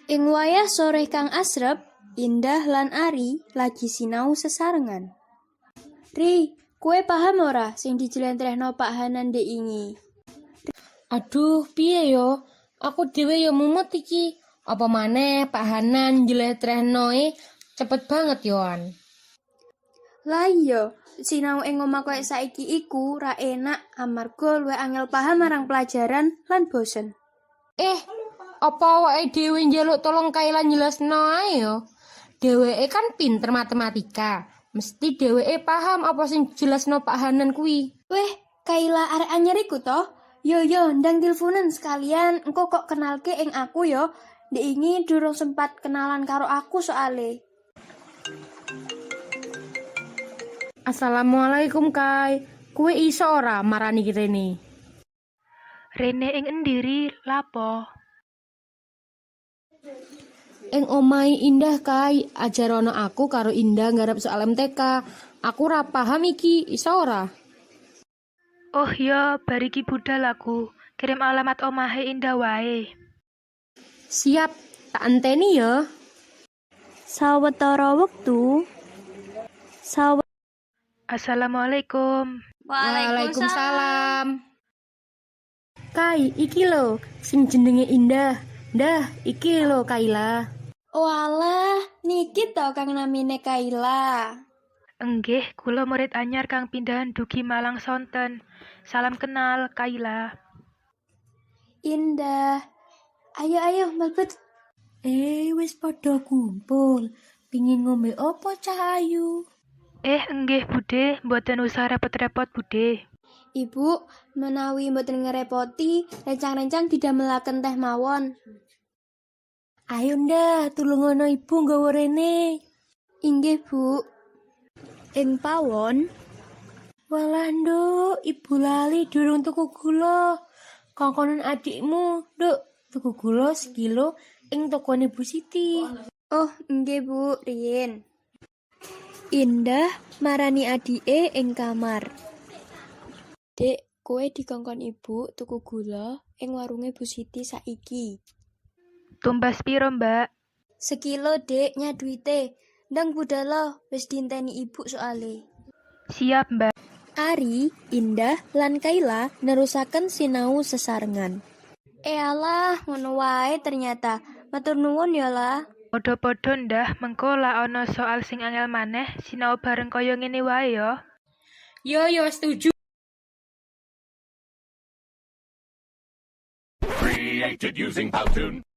Ing wayah sore kang asrep, Indah lan Ari lagi sinau sesarengan. Ri, kowe paham ora sing dijlentrehno Pak Hanan ndek ingi? Aduh, piye yo? Aku dhewe yo mumet iki. Apa maneh Pak Hanan njlentrehnoe cepet banget yoan. Lah iya, sinau ing omah koyo saiki iku ra enak amarga luwih angel paham marang pelajaran lan bosen. Eh, apa awake dhewe njaluk tolong Kaila jelasno ae yo? Dheweke kan pinter matematika. Mesti dheweke paham apa sing dijelasno Pak Hanan kuwi. Weh, Kaila arek anyar iku toh? Yo yo, ndang tilfonen sekalian, engko kok kenalke ing aku yo. Ndek ingi durung sempat kenalan karo aku soale. Assalamualaikum, Kai. Kowe iso ora marani rene? Rene ing endi, Ri? Lapo? Ing omahe Indah, Kai, ajarono aku karo Indah nggarap soal MTK. Aku ora paham iki, iso ora? Oh yo, bar iki budal aku. Kirim alamat omahe Indah wae. Siap, tak enteni ya. Sawetara wektu sawe Assalamualaikum. Waalaikumsalam. Kai, iki lho sing jenenge Indah. Dah, iki lho Kaila. Walah, niki to kang namine Kaila. Enggih, kula murid anyar kang pindahan dugi Malang sonten. Salam kenal, Kaila. Indah. Ayo ayo mlebet. Eh, wis padha kumpul. Pingin ngombe opo, cah ayu? Eh, enggih Bude, mboten usah repot-repot, Bude. Ibu, menawi mboten ngerepoti, rencang-rencang didamelaken teh mawon. Ayo ndah, tulungono ibu nggawa rene. Inggih, Bu. Ing pawon, Walah, Nduk, ibu lali durung tuku gula. Kongkonen adikmu, Nduk, tuku gula sekilo ing tokone Bu Siti. Oh, nggih Bu, riyin. Indah marani adike ing kamar. Dek, kowe dikongkon ibu tuku gula ing warunge Bu Siti saiki. Tumbas piro, Mbak? Sekilo, Dek, nyah duite. Ndang budalo, wis dienteni ibu soale. Siap, Mbak. Ari, Indah, lan Kaila nerusaken sinau sesarengan. Ealah, ngono wae ternyata. Matur nuwun ya lah. Padha-padha ndah, mengko lak ana soal sing angel maneh, sinau bareng kaya ngene wae yo. Yo yo, setuju. Created using Powtoon.